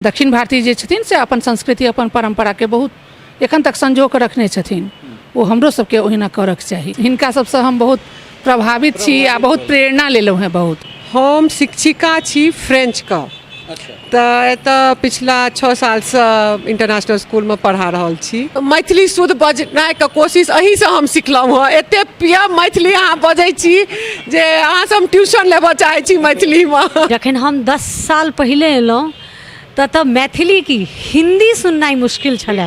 दक्षिण भारतीय जे छथिन से अपन संस्कृति, अपन परम्पराके बहुत एखन तक संजो कऽ रखने छथिन। ओ हमरो सबके ओहिना करऽके चाही। हिनका सबसँ हम बहुत प्रभावित छी आ बहुत प्रेरणा लेलहुँ हेँ बहुत। हम शिक्षिका छी फ्रेंचके, तऽ एतऽ पिछला 6 सालसँ इंटरनेशनल स्कूलमे पढ़ा रहल छी। मैथिली शुद्ध बजनाइके कोशिश अहीँसँ हम सिखलहुँ हँ। एते प्रिय मैथिली अहाँ बजै छी जे अहाँसँ हम ट्यूशन लेबऽ चाहै छी मैथिलीमे। जखन हम 10 साल पहिले एलहुँ तऽ मैथिली की हिन्दी सुननाइ मुश्किल छलै,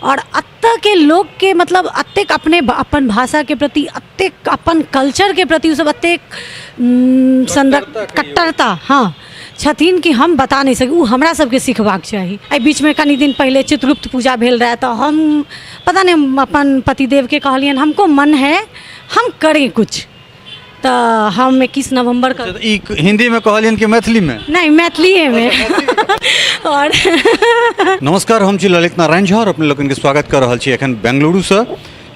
आओर एतऽके लोकके मतलब एतेक अपने अपन भाषाके प्रति, एतेक अपन कल्चरके प्रति ओसब एतेक कट्टरता हँ छथिन कि हम बता नहि सकी। ओ हमरा सबके सिखबाक चाही। एहि बीचमे कनि दिन पहिले चित्रगुप्त पूजा भेल रहए, तऽ हम पता नहि हम अपन पतिदेवके कहलियनि, हमको मन है हम करें कुछ। तऽ हम 21 नवम्बरके ई हिन्दीमे कहलियनि कि मैथिलीमे? नहि, मैथिलीएमे। आओर नमस्कार, हम छी ललित नारायण झा और अपने लोकनिके स्वागत कऽ रहल छी एखन बेंगलुरुसँ।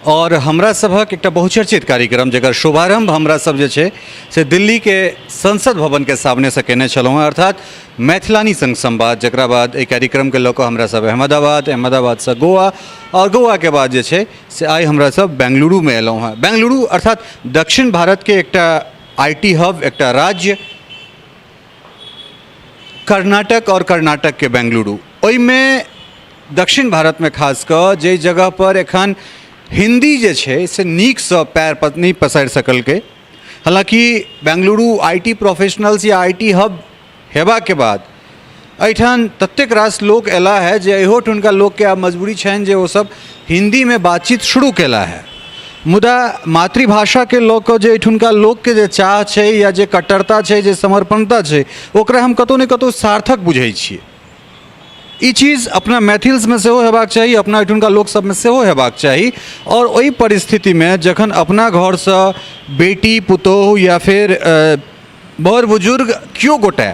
और हमरा सभक एकटा बहुचर्चित कार्यक्रम जकर शुभारंभ हमरा सब जे छै से दिल्लीके संसद भवनके सामनेसँ केने छलहुँ हेँ, अर्थात मैथिलानी संग संवाद, जकरा बाद एहि कार्यक्रमके लऽ कऽ हमरा सब अहमदाबाद, अहमदाबादसँ गोवा और गोवाके बाद जे छै से आइ हमरा सब बेंगलुरुमे एलहुँ हेँ। बेंगलुरु अर्थात दक्षिण भारतके एकटा I T hub, एकटा राज्य कर्नाटक और कर्नाटकके बेंगलुरु, ओहिमे दक्षिण भारतमे खास कऽ जाहि जगहपर एखन हिन्दी जे छै से नीकसँ पएर नहि पसारि सकलकै, हालाँकि बेंगलुरु I T professionals या I T hub हेबाके बाद एहिठाम ततेक रास लोक अयला हे जे एहोठुनका लोकके आब मजबूरी छनि जे ओसभ हिन्दीमे बातचीत शुरू केला हे। मुदा मातृभाषाके लऽ कऽ जे एहिठुनका लोकके जे चाह छै या जे कट्टरता छै, जे समर्पणता छै, ओकरा हम कतहु ने कतहु सार्थक बुझै छियै। ई चीज अपना मैथिल्समे सेहो हेबाक चाही, अपना एहिठुनका लोकसभमे सेहो हेबाक चाही। आओर ओहि परिस्थितिमे जखन अपना घरसँ बेटी पुतोहु या फेर बड़ बुजुर्ग केओ गोटे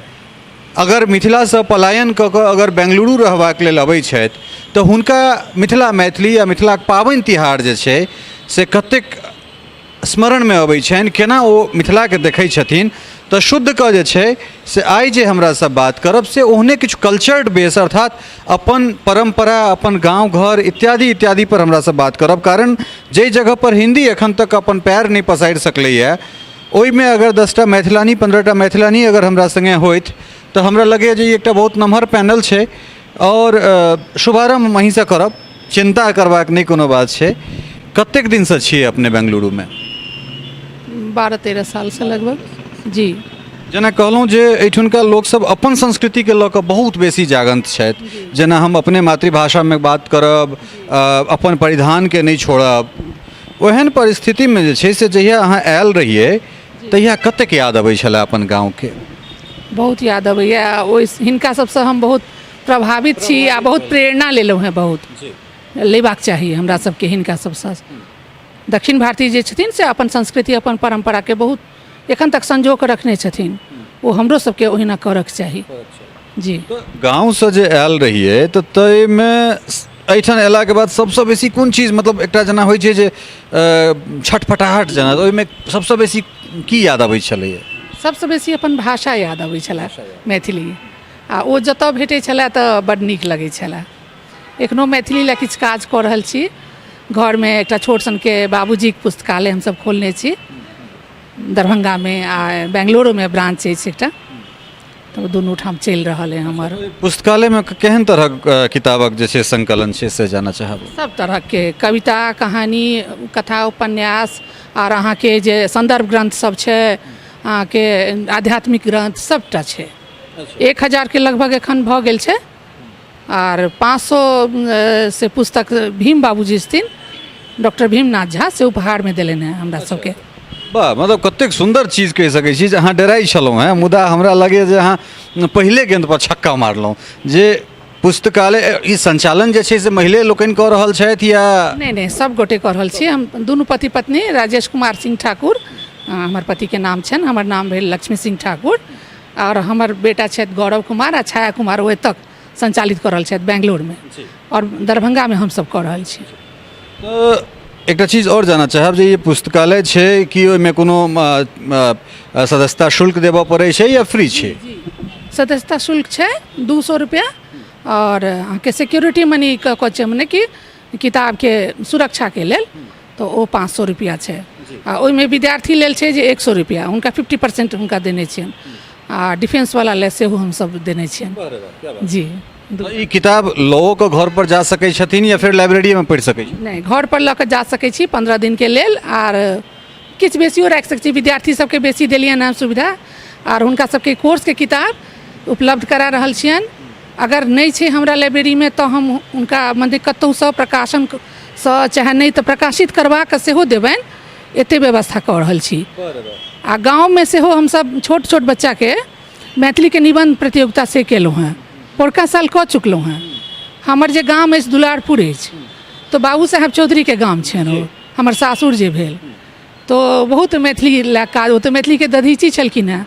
अगर मिथिलासँ पलायन कऽ कऽ अगर बेंगलुरु रहबाक लेल अबै छथि तऽ हुनका मिथिला मैथिली या मिथिलाक पाबनि तिहार जे छै से कतेक स्मरणमे अबै छनि, केना ओ मिथिलाके देखै छथिन, तऽ शुद्धके जे छै से आइ जे हमरा सब बात करब से ओहने किछु कल्चर्ड बेस, अर्थात अपन परम्परा, अपन गाँव घर इत्यादि इत्यादि पर हमरा सब बात करब। कारण जाहि जगहपर हिन्दी एखन तक अपन पएर नहि पसारि सकलैए ओहिमे अगर 10टा मैथिलानी, 15टा मैथिलानी अगर हमरा सङ्गे होथि तऽ हमरा लगैए जे ई एकटा बहुत नमहर पैनल छै। आओर शुभारम्भ हम अहीँसँ करब, चिन्ता करबाक नहि कोनो बात छै। कतेक दिनसँ छियै अपने बेंगलुरुमे? 12-13 सालसँ लगभग जी। जेना कहलहुँ जे एहिठुनका लोकसभ अपन संस्कृतिके लऽ कऽ बहुत बेसी जागृत छथि, जेना हम अपने मातृभाषामे बात करब, अपन परिधानके नहि छोड़ब, ओहन परिस्थितिमे जे छै से जहिया अहाँ आयल रहियै तहिया कतेक याद अबै छलै अपन गाँवके? बहुत याद अबैए। ओहि हिनका सबसँ हम बहुत प्रभावित छी आ बहुत प्रेरणा लेलहुँ हेँ। बहुत लेबाक चाही हमरा सबके हिनका सबसँ। दक्षिण भारतीय जे छथिन से अपन संस्कृति, अपन परम्पराके बहुत एखन तक संजो कऽ रखने छथिन। ओ हमरो सबके ओहिना करऽके चाही जी। गाँवसँ जे आयल रहियै तऽ ताहिमे एहिठाम अयलाके बाद सबसँ बेसी कोन चीज, मतलब एकटा जेना होइ छै जे छटपटाहट जेना, ओहिमे सबसँ बेसी की याद अबै छलैए? सबसँ बेसी अपन भाषा याद अबै छलए, मैथिली। आ ओ जतऽ भेटै छलए तऽ बड्ड नीक लगै छलए। एखनो मैथिली लए किछु काज कऽ रहल छी। घरमे एकटा छोट सनके बाबूजीके पुस्तकालय हमसब खोलने छी दरभंगामे आ बेंगलोरोमे ब्रांच अछि एकटा, तऽ ओ दुनू ठाम चलि रहल अइ हमर। पुस्तकालयमे केहन तरहक किताबक जे छै संकलन छै से जानऽ चाहब। सब तरहके कविता, कहानी, कथा, उपन्यास आर अहाँके जे सन्दर्भ ग्रन्थ सब छै, अहाँके आध्यात्मिक ग्रन्थ सबटा छै। 1000के लगभग एखन भऽ गेल छै आर 500 से पुस्तक भीम बाबूजी छथिन, डॉक्टर भीमनाथ झा, से उपहारमे देलनि हेँ हमरा सबके। वाह, मतलब कतेक सुन्दर चीज कहि सकै छी जे अहाँ डराइ छलहुँ हेँ, मुदा हमरा लगैए जे अहाँ पहिले गेंदपर छक्का मारलहुँ। जे पुस्तकालय ई संचालन जे छै से महिले लोकनि कऽ रहल छथि या? नहि नहि, सब गोटे कऽ रहल छी हम दुनू पति पत्नी। राजेश कुमार सिंह ठाकुर हमर पतिके नाम छनि, हमर नाम भेल लक्ष्मी सिंह ठाकुर, आओर हमर बेटा छथि गौरव कुमार आ छाया कुमार, ओ एतऽ संचालित कऽ रहल छथि बेंगलोरमे आओर दरभंगामे हमसब कऽ रहल छी। तऽ एकटा चीज आओर जानऽ चाहब जे ई पुस्तकालय छै कि ओहिमे कोनो सदस्यता शुल्क देबऽ पड़ै छै या फ्री छै? सदस्यता शुल्क छै 200 रुपैआ आओर अहाँके सिक्योरिटी मनी कहै छै मने कि किताबके सुरक्षाके लेल, तऽ ओ 500 रुपैआ छै। आ ओहिमे विद्यार्थी लेल छै जे 100 रुपैआ, हुनका 50% हुनका देने छियनि, आ डिफेंसवला लेल सेहो हमसभ देने छियनि जी। ई किताब लओ कऽ घर पर जा सकै छथिन या फेर लाइब्रेरीमे पढ़ि सकै छथिन? नहि, घर पर लऽ कऽ जा सकै छी 15 दिनके लेल, आर किछु बेसियो राखि सकै छी। विद्यार्थी सबके बेसी देलियनि हँ सुविधा, आर हुनका सबके कोर्सके किताब उपलब्ध करा रहल छियनि। अगर नहि छै हमरा लाइब्रेरीमे तऽ हम हुनका मने कतहुसँ प्रकाशनसँ चाहे नहि तऽ प्रकाशित करबा कऽ सेहो देबनि, एतेक व्यवस्था कऽ रहल छी। आ गाँवमे सेहो हमसब छोट छोट बच्चाके मैथिलीके निबन्ध प्रतियोगिता से केलहुँ हँ, पोरका साल कऽ चुकलहुँ हँ। हमर जे गाम अछि दुलारपुर अछि, तऽ बाबू साहेब चौधरीके गाम छनि, ओ हमर सासुर जे भेल, तऽ बहुत मैथिली लए काज, ओ तऽ मैथिलीके दधीची छलखिन हेँ,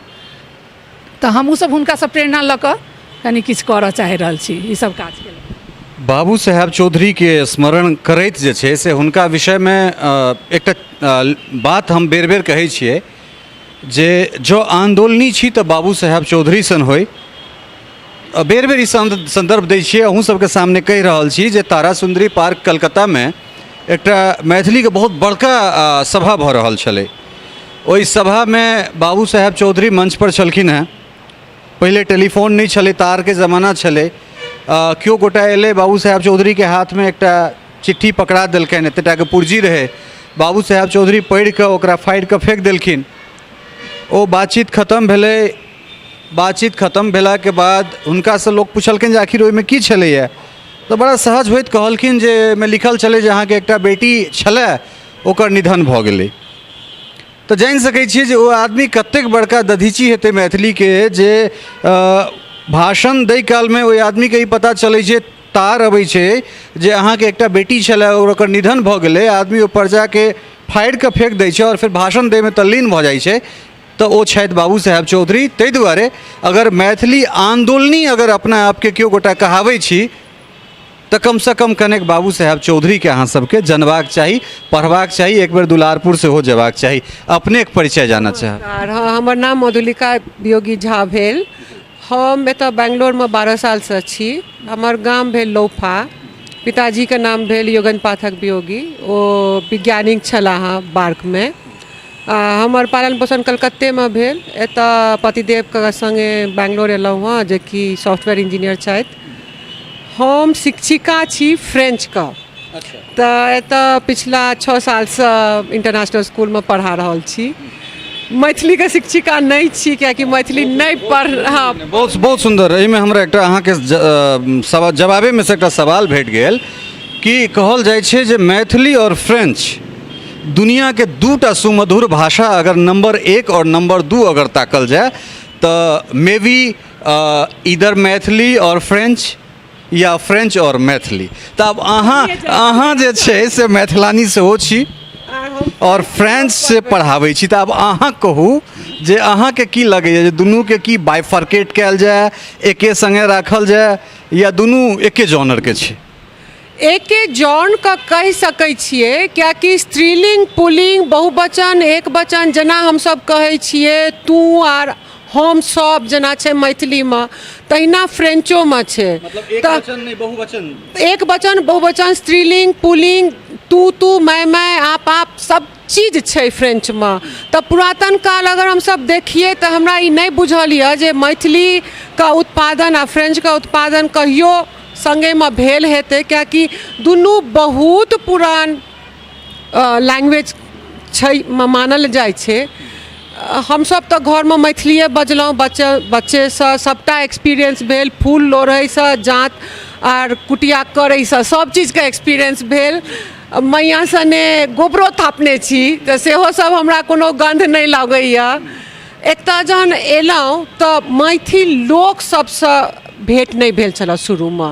तऽ हमहूँ सब हुनकासँ प्रेरणा लऽ कऽ कनि किछु करऽ चाहि रहल छी, ई सब काज केलहुँ। बाबू साहेब चौधरीके स्मरण करैत जे छै से हुनका विषयमे एकटा बात हम बेर बेर कहै छियै जे जँ आन्दोलनी छी तऽ बाबू साहेब चौधरी सन होइ। बेर बेर ई सन्दर्भ दै छियै, अहूँ सबके सामने कहि रहल छी जे तारा सुन्दरी पार्क कलकत्तामे एकटा मैथिलीके बहुत बड़का सभा भऽ रहल छलै। ओहि सभामे बाबू साहेब चौधरी मंचपर छलखिन हेँ। पहिले टेलीफोन नहि छलै, तारके जमाना छलै। केओ गोटा अयलै, बाबू साहेब चौधरीके हाथमे एकटा चिट्ठी पकड़ा देलकनि, एतेक टाके पुर्जी रहै। बाबू साहेब चौधरी पढ़िकऽ ओकरा फाड़िकऽ फेक देलखिन। ओ बातचीत खतम भेलै। बातचीत खतम भेलाके बाद हुनकासँ लोक पुछलखिन जे आखिर ओहिमे की छलैए, तऽ बड़ा सहज होइत कहलखिन जे ओहिमे लिखल छलै जे अहाँके एकटा बेटी छलै, ओकर निधन भऽ गेलै। तऽ जानि सकै छियै जे ओ आदमी कतेक बड़का दधीची हेतै मैथिलीके, जे भाषण दै कालमे ओहि आदमीके ई पता चलै छै, तार अबै छै जे अहाँके एकटा बेटी छलै आओर ओकर निधन भऽ गेलै। आदमी ओ पर्चाके फाड़ि कऽ फेक दै छै आओर फेर भाषण दैमे तल्लीन भऽ जाइ छै। तऽ ओ छथि बाबू साहेब चौधरी। ताहि दुआरे अगर मैथिली आन्दोलनी अगर अपना आपके केओ गोटा कहाबै छी तऽ कमसँ कम कनेक बाबू साहेब चौधरीके अहाँ सबके जनबाक चाही, पढ़बाक चाही, एक बेर दुलारपुर सेहो जेबाक चाही। अपनेक परिचय जानऽ चाहब। नमस्कार, हँ, हमर नाम मधुलिका योगी झा भेल। हम एतऽ बेंगलोरमे 12 सालसँ छी। हमर गाम भेल लौफा। पिताजीके नाम भेल योगन पाठक वियोगी, ओ वैज्ञानिक छलाह हँ बार्कमे। आ हमर पालन पोषण कलकत्तेमे भेल। एतऽ पतिदेवके सङ्गे बेंगलोर एलहुँ हँ, जेकि सॉफ्टवेयर इंजीनियर छथि। हम शिक्षिका छी फ्रेंचके, तऽ एतऽ पिछला 6 सालसँ इंटरनेशनल स्कूलमे पढ़ा रहल छी। मैथिलीके शिक्षिका नहि छी, कियाकि मैथिली नहि पढ़। हँ, बहुत बहुत सुन्दर। एहिमे हमरा एकटा अहाँके जवाबेमे से एकटा सवाल भेट गेल कि कहल जाइ छै जे मैथिली आओर फ्रेंच दुनिआके दूटा सुमधुर भाषा, अगर नम्बर 1 आओर नम्बर 2 अगर ताकल जाय तऽ मे बी इधर मैथिली आओर फ्रेंच या फ्रेंच आओर मैथिली। तऽ आब अहाँ जे छै से मैथिलानी सेहो छी आओर फ्रेंच से पढ़ाबै छी, तऽ आब अहाँ कहू जे अहाँके की लगैए जे दुनूके की बाइफर्केट कयल जाय, एके सङ्गे राखल जाय, या दुनू एके जॉनरके छै? एके जॉनके कहि सकै छियै, कियाकि स्त्रीलिंग, पुल्लिंग, बहुवचन, एक वचन, जेना हमसब कहै छियै तू आर हम सब जेना छै मैथिलीमे, तहिना फ्रेंचोमे छै। तऽ बहुवचन, एक वचन, बहुवचन, स्त्रीलिंग, पुल्लिंग, तू तू, मैं मैं, आप आप, सब चीज छै फ्रेंचमे। तऽ पुरातन काल अगर हमसब देखियै तऽ हमरा ई नहि बुझल यऽ जे मैथिलीके उत्पादन आ फ्रेंचके उत्पादन कहियो सङ्गेमे भेल हेतै, कियाकि दुनू बहुत पुरान लैंग्वेज छै मानल जाइ छै। हमसब तऽ घरमे मैथिलिए बजलहुँ, बच्चेसँ सबटा एक्सपीरियंस भेल। फूल लोढ़ैसँ, जाँत आर कुटिया करैसँ सब चीजके एक्सपीरियंस भेल। मैया सने गोबरो थापने छी, तऽ सेहो सब हमरा कोनो गन्ध नहि लगैए। एतऽ जहन एलहुँ तऽ मैथिल लोक सबसँ भेँट नहि भेल छलए शुरूमे।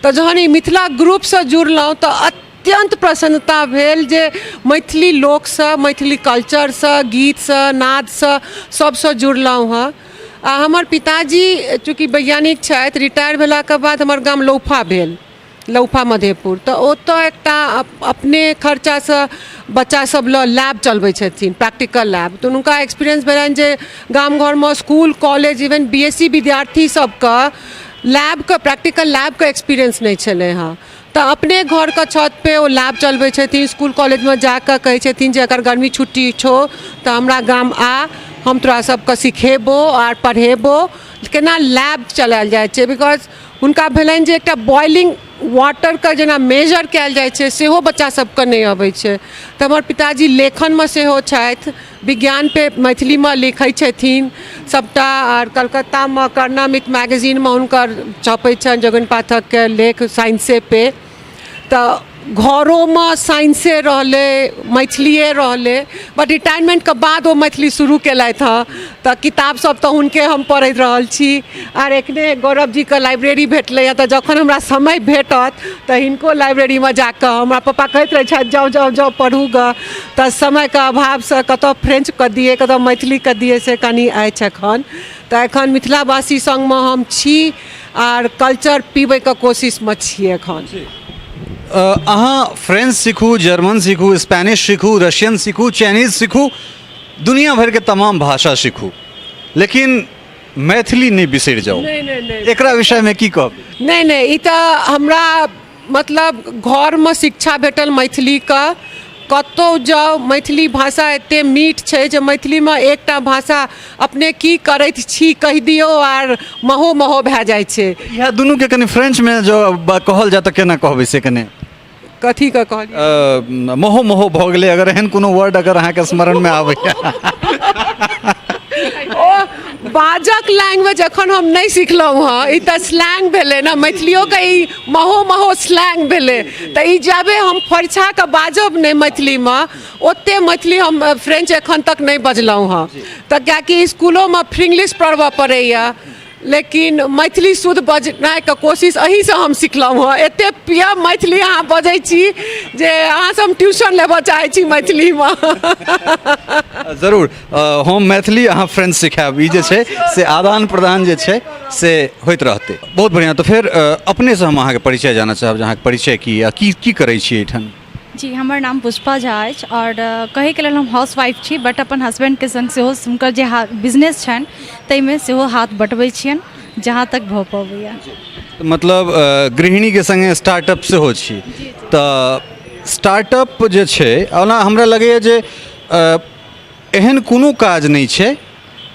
तऽ जहन ई मिथिला ग्रुपसँ जुड़लहुँ तऽ अत्यन्त प्रसन्नता भेल जे मैथिली लोकसँ, मैथिली कल्चरसँ, गीतसँ, नादसँ, सबसँ जुड़लहुँ हँ। आ हमर पिताजी चूँकि वैज्ञानिक छथि, रिटायर भेलाके बाद हमर गाम लौफा भेल। लौफा मधेपुर। तऽ ओतऽ एकटा अपने खर्चासँ बच्चा सब लऽ लैब चलबै छथिन, प्रैक्टिकल लैब। तऽ हुनका एक्सपीरियंस भेलनि जे गाम घरमे school college even B S C विद्यार्थी सबके लैबके, प्रैक्टिकल लैबके एक्सपीरियंस नहि छलै हँ। तऽ अपने घरके छतपर ओ लैब चलबै छथिन। इसकुल कॉलेजमे जाकऽ कहै छथिन जे अगर गर्मी छुट्टी छौ तऽ हमरा गाम आ, हम तोरा सबके सिखेबौ आओर पढ़ेबौ केना लैब चलायल जाइ छै। Because हुनका भेलनि जे एकटा बॉइलिंग वाटरके जेना मेजर कयल जाइ छै, सेहो बच्चा सबके नहि अबै छै। तऽ हमर पिताजी लेखनमे सेहो छथि, विज्ञानपर मैथिलीमे लिखै छथिन सबटा, आओर कलकत्तामे कर्णामित मैगजीनमे हुनकर छपै छनि जोगन पाठकके लेख साइंसेपर। तऽ घरोमे साइंसे रहलै, मैथिलिए रहलै, बट रिटायरमेन्टके बाद ओ मैथिली शुरू केलथि हँ। तऽ किताब सब तऽ हुनके हम पढ़ैत रहल छी, आर एखने गौरव जीके लाइब्रेरी भेटलै हँ। तऽ जखन हमरा समय भेटत तऽ हिनको लाइब्रेरीमे जाकऽ, हमरा पप्पा कहैत रहै छथि, जाउ जाउ जाउ, पढ़ू गऽ। तऽ समयके अभावसँ कतऽ फ्रेंचके दियै, कतऽ मैथिलीके दियै, से कनि अछि एखन। तऽ एखन मिथिलावासी सङ्गमे हम छी आर कल्चर पीबैके कोशिशमे छी एखन। अहाँ फ्रेंच सीखू, जर्मन सीखू, स्पेनिश सीखू, रशियन सीखू, चाइनीज सीखू, दुनिया भरिके तमाम भाषा सीखू, लेकिन मैथिली नहि बिसरि जाउ। नहि नहि नहि। एकरा विषयमे की कहब? नहि नहि, ई तऽ हमरा मतलब घरमे शिक्षा भेटल मैथिलीके। कतहु जाउ, मैथिली भाषा एतेक मीठ छै जे मैथिलीमे एकटा भाषा अपने की करैत छी कहि दियौ आर महो महो भए जाइ छै। इएह दुनूके कनि फ्रेंचमे जँ कहल जाय तऽ केना कहबै से कनि? कथीके कहलियै? महो महो भऽ गेलै, अगर एहन कोनो वर्ड अगर अहाँके स्मरणमे आबैए। ओ बाजक लैंग्वेज एखन हम नहि सिखलहुँ हँ। ई तऽ स्लैंग भेलै ने, मैथिलियोके ई महो महो स्लैंग भेलै। तऽ ई जाबे हम फरिछा कऽ बाजब नहि मैथिलीमे, ओते मैथिली हम फ्रेंच एखन तक नहि बजलहुँ हँ। तऽ किएकि इसकुलोमे फ्रिंग्लिश पढ़बऽ पड़ैए, लेकिन मैथिली शुद्ध बजनाइके कोशिश अहीँसँ हम सिखलहुँ हँ। एते प्रिय मैथिली अहाँ बजै छी जे अहाँसँ हम ट्यूशन लेबऽ चाहै छी मैथिलीमे। जरूर, हम मैथिली, अहाँ फ्रेंच सिखायब। ई जे छै से आदान प्रदान जे छै से होइत रहतै। बहुत बढ़िआँ। तऽ फेर अपनेसँ हम अहाँके परिचय जानऽ चाहब जे अहाँके परिचय की आ की की करै छी एहिठाम? जी, हमर नाम पुष्पा झा अछि आओर कहैके लेल हम हाउस वाइफ छी, बट अपन हसबैंडके सङ्ग सेहो हुनकर जे बिजनेस छनि ताहिमे सेहो हाथ बँटबै छियनि जहाँ तक भऽ पबैए। मतलब गृहिणीके सङ्गे स्टार्टअप सेहो छी। तऽ स्टार्टअप जे छै, ओना हमरा लगैए जे एहन कोनो काज नहि छै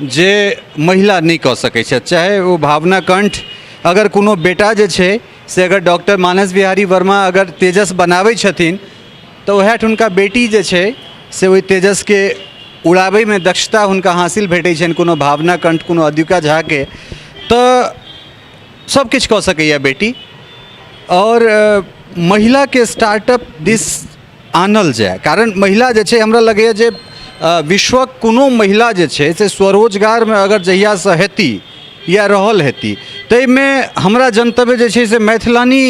जे महिला नहि कऽ सकै छथि, चाहे ओ भावना कण्ठ, अगर कोनो बेटा जे छै से अगर डॉक्टर मानस बिहारी वर्मा अगर तेजस बनाबै छथिन तऽ उएह हुनका बेटी जे छै से ओहि तेजसके उड़ाबैमे दक्षता हुनका हासिल भेटै छनि। कोनो भावना कण्ठ, कोनो अद्विका झाके, तऽ सब किछु कऽ सकैए बेटी। आओर महिलाके स्टार्टअप दिस आनल जाय, कारण महिला जे छै, हमरा लगैए जे विश्वक कोनो महिला जे छै से स्वरोजगारमे अगर जहियासँ हेती या रहल हेती, ताहिमे हमरा जनतव्य जे छै से मैथिलानी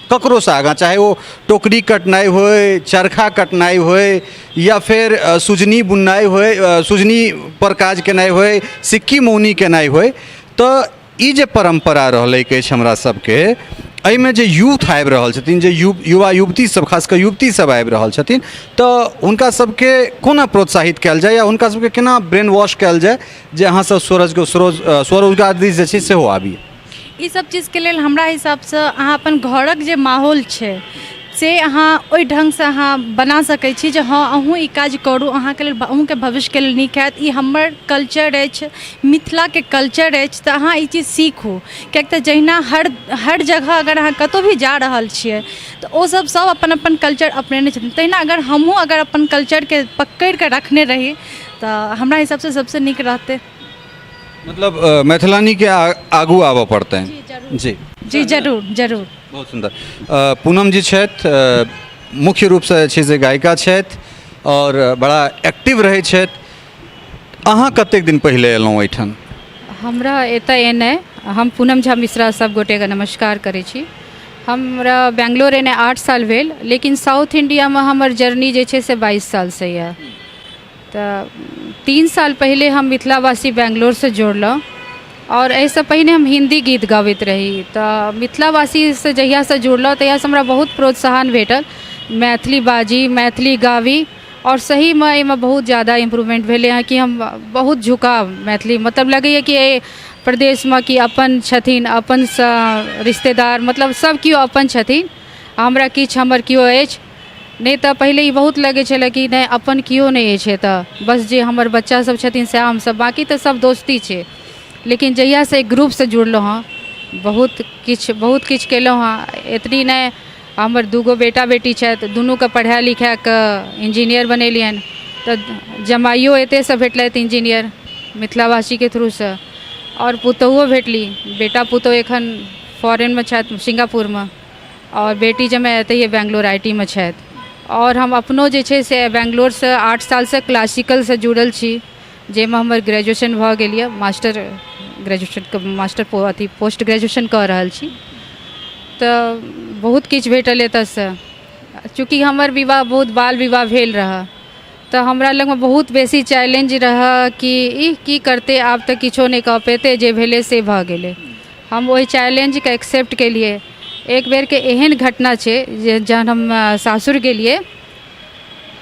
ककरोसँ आगाँ, चाहे ओ टोकरी कटनाइ होइ, चरखा कटनाइ होइ, या फेर सुजनी बुननाइ होइ, सुजनीपर काज केनाइ होइ, सिक्की मौनी केनाइ होइ। तऽ ई जे परम्परा रहलै अछि हमरा सबके, एहिमे जे यूथ आबि रहल छथिन, जे युवा युवती सब, खास कऽ युवती सब आबि रहल छथिन, तऽ हुनका सबके कोना प्रोत्साहित कयल जाय या हुनका सबके केना ब्रेन वॉश कयल जाय जे अहाँ सब स्वरोजगार दिस जे छै सेहो आबी? ई सब चीजके लेल हमरा हिसाबसँ अहाँ अपन घरक जे माहौल छै से अहाँ ओहि ढङ्गसँ अहाँ बना सकै छी जे हँ, अहूँ ई काज करू, अहाँके लेल, अहूँके भविष्यके लेल नीक हैत। ई हमर कल्चर अछि, मिथिलाके कल्चर अछि, तऽ अहाँ ई चीज सीखू। किएक तऽ जहिना हर हर जगह अगर अहाँ कतहु भी जा रहल छियै तऽ ओसभ सभ अपन अपन कल्चर अपनेने छथिन, तहिना अगर हमहूँ अगर अपन कल्चरके पकड़िकऽ रखने रही तऽ हमरा हिसाबसँ सभसँ नीक रहतै। मतलब मैथिलानीके आगू आबऽ पड़तनि जी? जी, जरूर जरूर। बहुत सुन्दर। पूनम जी छथि, मुख्य रूपसँ जे छै से गायिका छथि आओर बड़ा एक्टिव रहै छथि। अहाँ कतेक दिन पहिले एलहुँ एहिठाम? हमरा एतऽ एनाइ, हम पूनम झा मिश्रा सब गोटेके नमस्कार करै छी। हमरा बेंगलोर एनाइ 8 साल भेल, लेकिन साउथ इंडियामे हमर जर्नी जे छै से 22 सालसँ यऽ। तऽ 3 साल पहिले हम मिथिलावासी बेंगलोरसँ जोड़लहुँ। आओर एहिसँ पहिने हम हिन्दी गीत गबैत रही तऽ मिथिलावासीसँ जहियासँ जुड़लहुँ तहियासँ हमरा बहुत प्रोत्साहन भेटल मैथिली बाजी मैथिली गाबी आओर सहीमे एहिमे बहुत ज्यादा इम्प्रूवमेन्ट भेलै हँ कि हम बहुत झुकाव मैथिली मतलब लगैए कि एहि प्रदेशमे कि अपन छथिन अपन रिश्तेदार मतलब सब केओ अपन छथिन हमरा किछु हमर केओ अछि नहि तऽ पहिले ई बहुत लगै छलै कि नहि अपन केओ नहि अछि एतऽ बस जे हमर बच्चा सब छथिन सएह हमसब बाँकी तऽ सब दोस्ती छै लेकिन जहियासँ एहि ग्रुपसँ जुड़लहुँ हँ बहुत किछु बहुत किछु केलहुँ हँ एतनी नहि हमर दूगो बेटा बेटी छथि दुनूके पढ़ा लिखाकऽ इंजीनियर बनेलियनि तऽ जमाइयो एतयसँ भेटलथि इंजीनियर मिथिलावासीके थ्रूसँ आओर पुतोहुओ भेटली बेटा पुतोहु एखन फॉरेनमे छथि सिंगापुरमे आओर बेटी जमाय एतहिए बेंगलोर I T मे छथि आओर हम अपनो जे छै से बेंगलोरसँ 8 सालसँ क्लासिकलसँ जुड़ल छी जाहिमे हमर ग्रेजुएशन भऽ गेल यऽ मास्टर ग्रेजुएशनके मास्टर अथी पोस्ट ग्रेजुएशन कऽ रहल छी तऽ बहुत किछु भेटल एतऽसँ चूँकि हमर विवाह बहुत बाल विवाह भेल रहए तऽ हमरा लगमे बहुत बेसी चैलेंज रहए कि ई की करतै आब तऽ किछो नहि कऽ पेतै जे भेलै से भऽ गेलै हम ओहि चैलेंजके एक्सेप्ट केलियै एक बेरके एहन घटना छै जे जहन हम सासुर गेलियै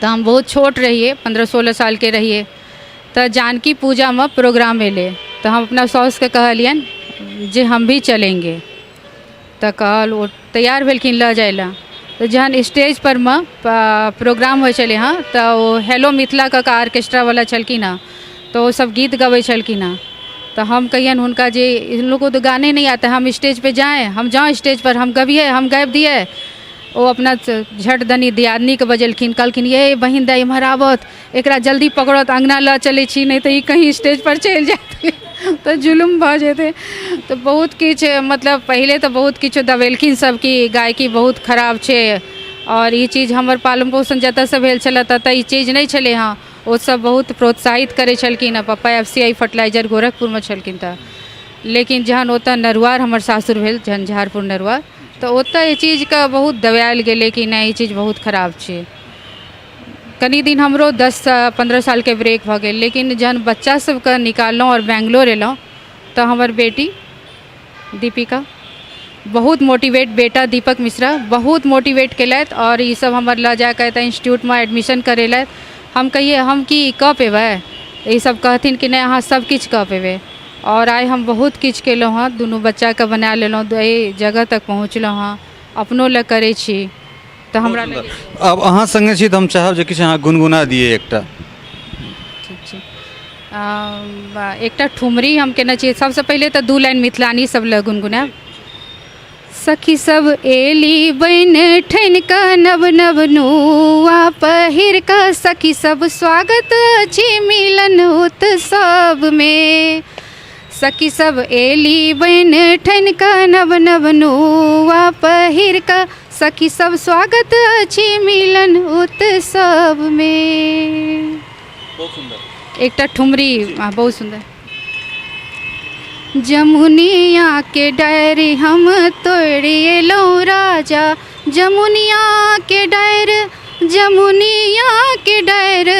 तऽ हम बहुत छोट रहियै 15 16 सालके रहियै तऽ जानकी पूजामे प्रोग्राम एलै तऽ हम अपना साउसके कहलियनि जे हम भी चलेंगे तऽ कहल ओ तैयार भेलखिन लऽ जाइ लए तऽ जहन स्टेज पर मे प्रोग्राम होइ छलै हँ तऽ ओ हेलो मिथिला कऽ कऽ ऑर्केस्ट्रावला छलखिन हँ तऽ ओ सब गीत गबै छलखिन हँ तऽ हम कहियनि हुनका जे इन लोगों को तो गाने नहीं आता हम स्टेज पे जाएँ हम जाऊँ स्टेज पर हम गबियै हम गाबि दियै ओ अपना झट दनी दियादनीके बजेलखिन कहलखिन ये बहिन दाइ एम्हर आबथु एकरा जल्दी पकड़त अङ्गना लऽ चलै छी नहि तऽ ई कहीँ स्टेजपर चलि जायत तऽ जुलुम भऽ जेतै तऽ बहुत किछु मतलब पहिले तऽ बहुत किछु दबेलखिन सब कि गायकी बहुत खराब छै आओर ई चीज हमर पालन पोषण जतऽसँ भेल छलै ततऽ ई चीज नहि छलै हँ ओसब बहुत प्रोत्साहित करै छलखिन हँ पप्पा एफ सी आई फर्टिलाइजर गोरखपुरमे छलखिन तऽ लेकिन जहन ओतऽ नरुआर हमर सासुर भेल झंझारपुर नरुआर तऽ ओतऽ एहि चीजके बहुत दबायल गेलै कि नहि ई चीज बहुत खराब छै कनि दिन हमरो 10सँ 15 सालके ब्रेक भऽ गेल लेकिन जहन बच्चा सबके निकाललहुँ आओर बैंगलोर एलहुँ तऽ हमर बेटी दीपिका बहुत मोटिवेट बेटा दीपक मिश्रा बहुत मोटिवेट केलथि आओर ई सब हमर लऽ जाकऽ एतऽ इंस्टीट्यूटमे एडमिशन करेलथि हम कहियै हम की कऽ पेबै ई सब कहथिन कि नहि अहाँ सब किछु कऽ पेबै आओर आइ हम बहुत किछु केलहुँ हँ दुनू बच्चाके बना लेलहुँ एहि जगह तक पहुँचलहुँ हँ अपनो लए करै छी तऽ हमरा बहुत सुन्दर। आब अहाँ सङ्गे छी तऽ हम चाहब जे किछु अहाँ गुनगुना दियै एकटा ठीक छै एकटा ठुमरी हम केने छियै सबसँ पहिले तऽ दू लाइन मिथिलानी सब लए गुनगुनायब सखी सब एली बनि ठनि कऽ नव नव नुआ पहिर कऽ सखी सब स्वागत अछि मिलन उत्सवमे सखी सब एली बनि ठनि कऽ नव नव नुआ पहिर कऽ सखी सब स्वागत अछि मिलन उत्सवमे बहुत सुन्दर एकटा ठुमरी बहुत सुन्दर जमुनिया के डायरी हम तोड़ि एलहुँ राजा जमुनिया के डायर जमुनिया के डायर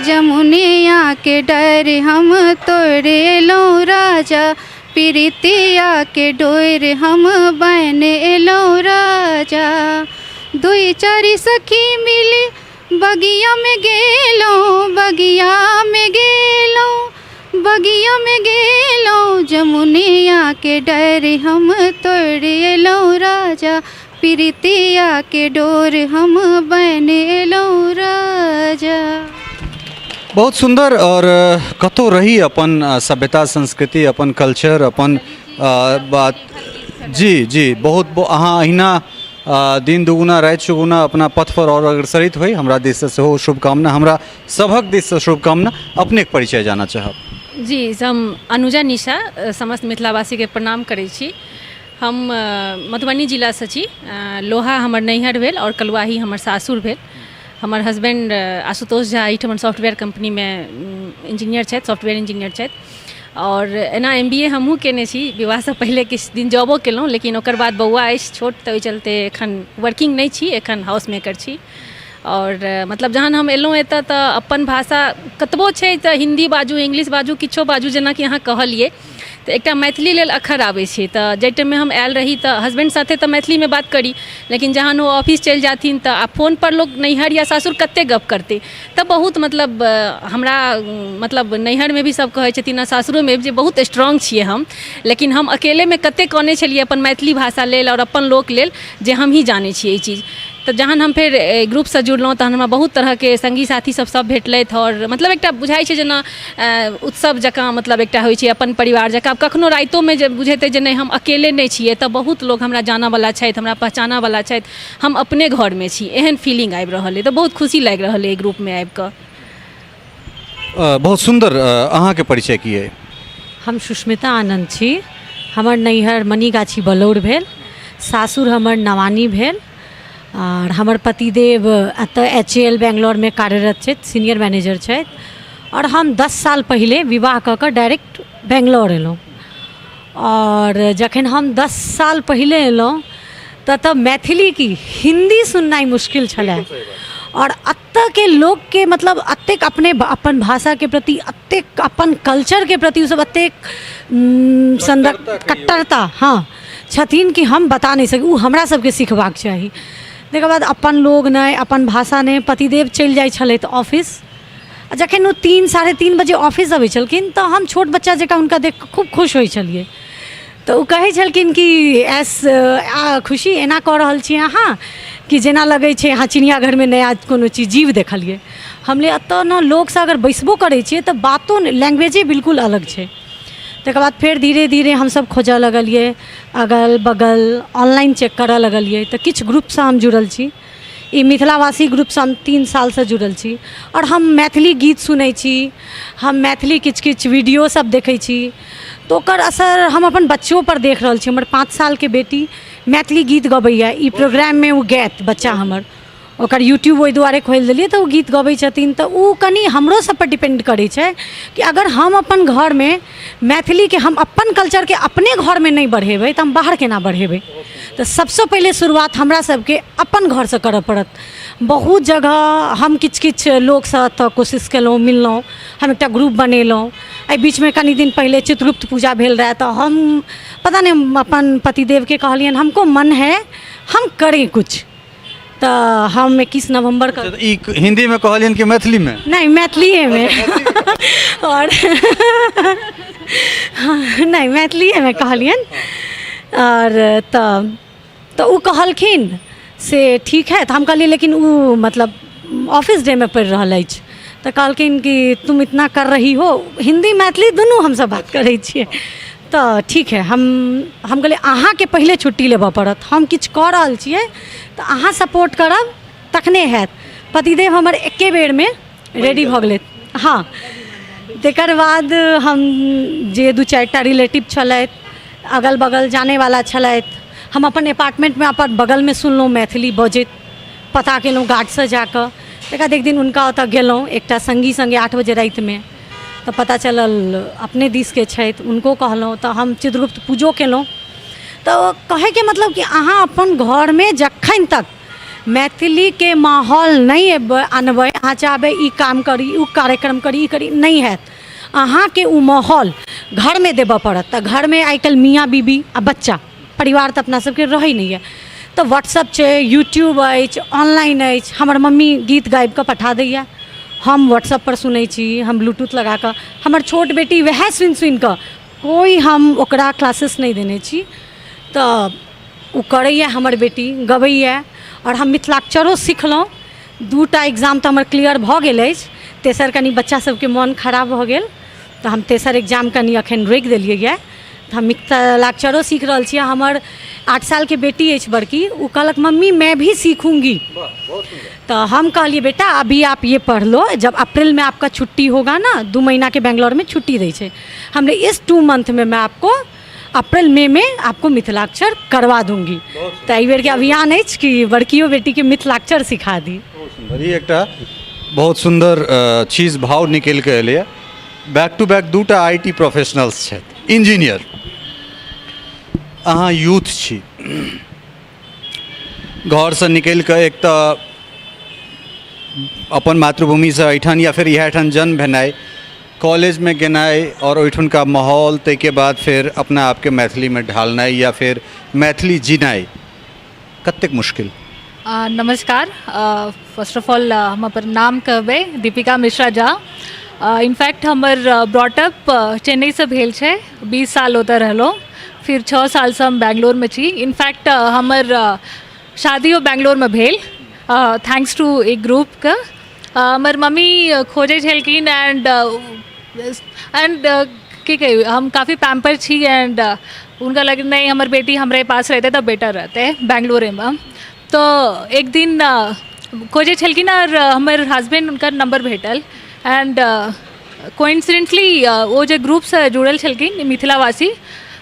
जमुनिया के डायर हम तोड़ि एलहुँ राजा प्रीतिया के डोर हम बन एलहुँ राजा दुई चारि सखी मिली बगिया में गेलहुँ बगिया में गेलहुँ बगिया में गेलहुँ जमुनिया के डर हम तोड़ एलहुँ राजा प्रीतिया के डोर हम बन एलहुँ राजा बहुत सुन्दर आओर कतहु रही अपन सभ्यता संस्कृति अपन कल्चर अपन बात जी जी बहुत अहाँ अहिना दिन दुगुना राति चौगुना अपना पथपर आओर अग्रसरित होइ हमरा दिससँ सेहो शुभकामना हमरा सभक दिससँ शुभकामना अपनेके परिचय जानऽ चाहब जी हम अनुजा निशा समस्त मिथिलावासीके प्रणाम करै छी हम मधुबनी जिलासँ छी लोहा हमर नैहर भेल आओर कलुआही हमर सासुर भेल हमर हसबैंड आशुतोष झा एहिठमन सॉफ्टवेयर कम्पनीमे इंजीनियर छथि सॉफ्टवेयर इंजीनियर छथि आओर एना एम बी ए हमहूँ कयने छी विवाहसँ पहिले किछु दिन जॉबो केलहुँ लेकिन ओकर बाद बौआ अछि छोट तऽ ओहि चलते एखन वर्किंग नहि छी एखन हाउस मेकर छी आओर मतलब जहन हम एलहुँ एतऽ तऽ अपन भाषा कतबो छै तऽ हिन्दी बाजू इंग्लिश बाजू किछो बाजू जेनाकि अहाँ कहलियै तऽ एकटा मैथिली लेल अखर आबै छै तऽ जाहि टाइममे हम आयल रही तऽ हसबैंड साथे तऽ मैथिलीमे बात करी लेकिन जहन ओ ऑफिस चलि जाथिन तऽ आब फोनपर लोक नैहर या सासुर कतेक गप करतै तऽ बहुत मतलब हमरा मतलब नैहरमे भी सब कहै छथिन आओर सासुरोमे जे बहुत स्ट्रॉन्ग छियै हम लेकिन हम अकेलेमे कतेक कनै छलियै अपन मैथिली भाषा लेल आओर अपन लोक लेल जे हमही जानै छियै ई चीज तऽ जहन हम फेर एहि ग्रुपसँ जुड़लहुँ तहन हमरा बहुत तरहके सङ्गी साथी सब सब भेटलथि आओर मतलब एकटा बुझाइ छै जेना उत्सव जकाँ मतलब एकटा होइ छै अपन परिवार जकाँ कखनो रातिओमे जे बुझेतै जे नहि हम अकेले नहि छी एतऽ बहुत लोक हमरा जानऽवला छथि हमरा पहचानऽवला छथि हम अपने घरमे छी एहन फीलिंग आबि रहल अइ तऽ बहुत खुशी लागि रहल अइ एहि ग्रुपमे आबिकऽ बहुत सुन्दर अहाँके परिचय की अइ हम सुष्मिता आनन्द छी हमर नैहर मनीगाछी बलौर भेल सासुर हमर नवानी भेल आओर हमर पतिदेव एतऽ एच ए एल बेंगलोरमे कार्यरत छथि सीनियर मैनेजर छथि आओर हम दस साल पहिले विवाह कऽ कऽ डायरेक्ट बेंगलोर एलहुँ आओर जखन हम 10 साल पहिले एलहुँ तऽ तब मैथिली की हिन्दी सुननाइ मुश्किल छलै आओर एतऽके लोकके मतलब एतेक अपने अपन भाषाके प्रति एतेक अपन कल्चरके प्रति ओसब एतेक कट्टरता हँ छथिन कि हम बता नहि सकी ओ हमरा सबके सिखबाक चाही तकर बाद अपन लोग नहि अपन भाषा नहि पतिदेव चलि जाइ छलथि ऑफिस आ जखन ओ 3 3:30 बजे ऑफिस अबै छलखिन तऽ हम छोट बच्चा जकाँ हुनका देख कऽ खूब खुश होइ छलियै तऽ ओ कहै छलखिन कि एस आ खुशी एना कऽ रहल छी अहाँ कि जेना लगै छै अहाँ चिड़ियाघरमे नया कोनो चीज जीव देखलियै हम कहलियै एतऽ ने लोकसँ अगर बैसबो करै छियै तऽ बातो नहि लैंग्वेजे बिल्कुल अलग छै तकर बाद फेर धीरे धीरे हमसभ खोजऽ लगलियै अगल बगल ऑनलाइन चेक करऽ लगलियै तऽ किछु ग्रुपसँ हम जुड़ल छी ई मिथिलावासी ग्रुपसँ हम 3 सालसँ जुड़ल छी आओर हम मैथिली गीत सुनै छी हम मैथिली किछु किछु वीडियो सब देखै छी तऽ ओकर असर हम अपन बच्चोपर देख रहल छी हमर 5 सालके बेटी मैथिली गीत गबैए ई प्रोग्राममे ओ गायत बच्चा हमर ओकर यूट्यूब ओहि दुआरे खोलि देलियै तऽ ओ गीत गबै छथिन तऽ ओ कनि हमरो सबपर डिपेंड करै छै कि अगर हम अपन घरमे मैथिलीके हम अपन कल्चरके अपने घरमे नहि बढ़ेबै तऽ हम बाहर केना बढ़ेबै तऽ सबसँ पहिले शुरुआत हमरा सबके अपन घरसँ करऽ पड़त बहुत जगह हम किछु किछु लोकसँ एतऽ कोशिश केलहुँ मिललहुँ हम एकटा ग्रुप बनेलहुँ एहि बीचमे कनि दिन पहिले चित्रगुप्त पूजा भेल रहए तऽ हम पता नहि हम अपन पतिदेवके कहलियनि हमको मन है हम करें कुछ तऽ हम 21 नवम्बरके ई हिन्दीमे कहलियनि कि मैथिलीमे नहि मैथिलीएमे आओर नहि मैथिलीएमे कहलियनि आओर तऽ ओ कहलखिन से ठीक है तऽ हम कहलियै लेकिन ओ मतलब ऑफिस डेमे पड़ि रहल अछि तऽ कहलखिन कि तुम इतना कर रही हो हिन्दी मैथिली दुनू हमसब बात करै छियै तऽ ठीक है हम कहलियै अहाँके पहिले छुट्टी लेबऽ पड़त हम किछु कऽ रहल छियै तऽ अहाँ सपोर्ट करब तखने हैत पतिदेव हमर एके बेरमे रेडी भऽ गेलै हँ तकर बाद हम जे दू चारिटा रिलेटिव छलथि अगल बगल जानैवला छलथि हम अपन अपार्टमेन्टमे अपन बगलमे सुनलहुँ मैथिली बजैत पता केलहुँ गार्डसँ जाकऽ तकर बाद एक दिन हुनका ओतऽ गेलहुँ एकटा सङ्गी सङ्गे 8 बजे रातिमे तऽ पता चलल अपने दिसके छथि हुनको कहलहुँ तऽ हम चित्रगुप्त पूजो केलहुँ तऽ कहैके मतलब कि अहाँ अपन घरमे जखन तक मैथिलीके माहौल नहि अयबै अनबै अहाँ चाहबै ई काम करी ओ कार्यक्रम करी ई करी नहि हैत अहाँके ओ माहौल घरमे देबऽ पड़त तऽ घरमे आइ काल्हि मियाँ बीबी आ बच्चा परिवार तऽ अपना सबके रहै नहि यऽ तऽ व्हाट्सअप छै यूट्यूब अछि ऑनलाइन अछि हमर मम्मी गीत गाबिकऽ पठा दैए हम व्हाट्सअपपर सुनै छी हम ब्लूटूथ लगाकऽ हमर छोट बेटी वएह सुनि सुनिकऽ कोइ हम ओकरा क्लासेस नहि देने छी तऽ ओ करैए हमर बेटी गबैए आओर हम मिथिलाक्षरो सिखलहुँ 2टा एग्जाम तऽ हमर क्लियर भऽ गेल अछि तेसर कनि बच्चा सबके मोन खराब भऽ गेल तऽ हम तेसर एग्जाम कनि एखन रोकि देलियै यऽ तऽ हम मिथिलाक्षरो सीख रहल छी हमर 8 सालके बेटी अछि बड़की ओ कहलक मम्मी मैं भी सीखूँगी तऽ हम कहलियै बेटा अभी आप ये पढ़ लो जब अप्रैल में आपका छुट्टी होगा ना 2 महीनाके बेंगलोरमे छुट्टी दै छै हमरे इस 2 मंथ में मैं आपको अप्रैल मई में आपको मिथिलाक्षर करवा दूंगी तऽ एहि बेरके अभियान अछि कि बड़कियो बेटीके मिथिलाक्षर सिखा दी बहुत सुन्दर ई एकटा बहुत सुन्दर चीज भाव निकलि कऽ एलैए बैक टू बैक 2टा I T professionals छथि इंजीनियर अहाँ यूथ छी घरसँ निकलि कऽ एक तऽ अपन मातृभूमिसँ एहिठाम या फेर इएह ठाम जन्म भेनाइ कॉलेजमे गेनाइ आओर ओहिठुनका माहौल ताहिके बाद फेर अपना आपके मैथिलीमे ढालनाइ या फेर मैथिली जीनाइ कतेक मुश्किल? नमस्कार। फर्स्ट ऑफ ऑल हम अपन नाम कहबै, दीपिका मिश्रा झा। इनफैक्ट हमर ब्रॉटअप चेन्नईसँ भेल छै। 20 साल ओतऽ रहलहुँ, फिर 6 सालसँ हम बैंगलोरमे छी। इनफैक्ट हमर शादियो बैंगलोरमे भेल, thanks two एक ग्रुपके। हमर मम्मी खोजै छलखिन एंड एंड की कही, हम काफी पैम्पर छी एंड हुनका लगै नहि, हमर बेटी हमरे पास रहतै तऽ बेटर रहतै बैंगलोरेमे। तऽ एक दिन खोजै छलखिन आओर हमर हसबैंड हुनकर नम्बर भेटल एंड कोइंसिडेंटली ओ जे ग्रुपसँ जुड़ल छलखिन मिथिलावासी,